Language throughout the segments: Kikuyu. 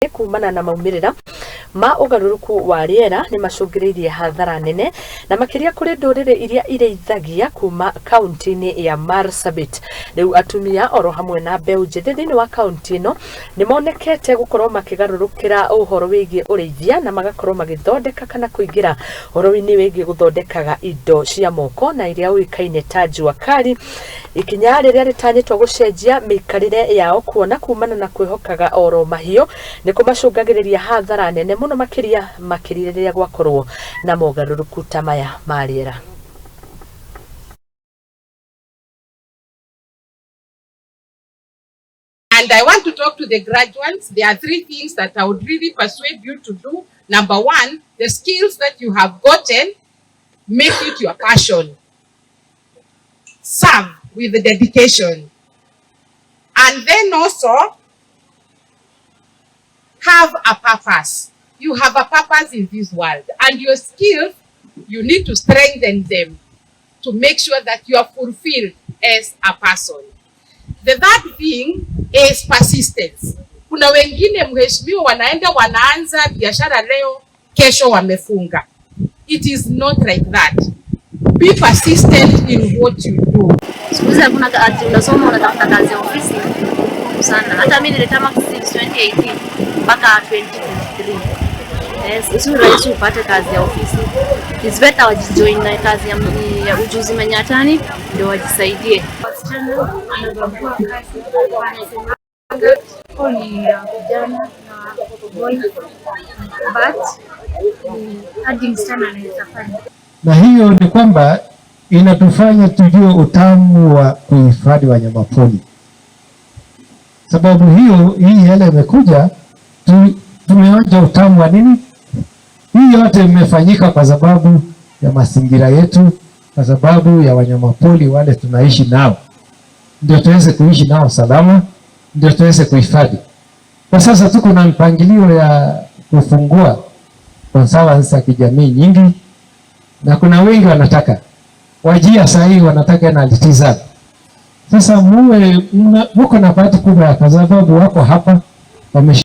Kumana na maumĩrĩra ma ũgarũrũku wa rĩera nĩ macũngĩrĩirie hathara nene na makĩria kũrĩ ndũrĩrĩ iria irĩithagia kuma kaunti-inĩ ya Marsabit. Rĩu atumia oro hamwe na mbeũ njĩthĩ thĩinĩ wa kaunti ĩno nĩ monekete gũkorwo makĩgarũrũkĩra ũhoro wĩgiĩ ũrĩithia na magakorwo magĩthondeka kana kũingĩra ũhoro-inĩ wĩgiĩ gũthondekaga indo cia moko na iria ũĩkaine ta jua kali. Ikinya rĩrĩa rĩtanyĩtwo gũcenjia mĩikarĩre yao kuona kumana na kwĩhokaga oro mahiũ nĩ kũmacũngagĩrĩria hathara nene mũno makĩria makĩria rĩrĩa gwakorwo na mogarũrũku ta maya ma rĩera. And I want to talk to the graduates. There are three things that I would really persuade you to do. Number one, the skills that you have gotten, make it your passion. Serve with the dedication. And then also, have a purpose. You have a purpose in this world. And your skills, you need to strengthen them to make sure that you are fulfilled as a person. The third thing is persistence. Kuna wengine mheshimiwa, wanaenda wanaanza biashara leo, kesho wamefunga. It is not like that. Be persistent in what you do. Siku hizi hakuna ati unasoma unatafuta kazi ya ofisi ngumu sana. Hata mimi nilitama since 2018 mpaka 2023. Yes, si rahisi upate kazi ya ofisi. It's better wajijoin na kazi ya ujuzi manyatani ndio wajisaidie. Wasichana wanabagua kazi, wanasemanga ni ya vijana na boy, but ni hadi msichana anaweza fanya. Na hiyo ni kwamba inatufanya tujue utamu wa kuhifadhi wanyamapori. Sababu hiyo hii hela imekuja tumeonja utamu wa nini? Hii yote imefanyika kwa sababu ya mazingira yetu, kwa sababu ya wanyamapori wale tunaishi nao, ndio tuweze kuishi nao salama, ndio tuweze kuhifadhi. Kwa sasa tuko na mpangilio ya kufungua conservancy za kijamii nyingi, na kuna wengi wanataka Wajir saa hii wanataka NLTZ. Sasa muwe muko na bahati kubwa kwa sababu wako hapa wame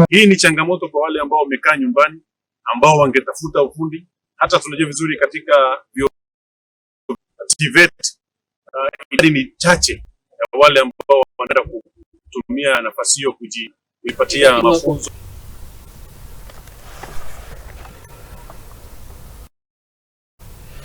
Hii ni changamoto kwa wale ambao wamekaa nyumbani, ambao wangetafuta ufundi. Hata tunajua vizuri katika vyuo TVET idadi ni chache ya wale ambao wanaenda kutumia nafasi hiyo kujipatia mafunzo.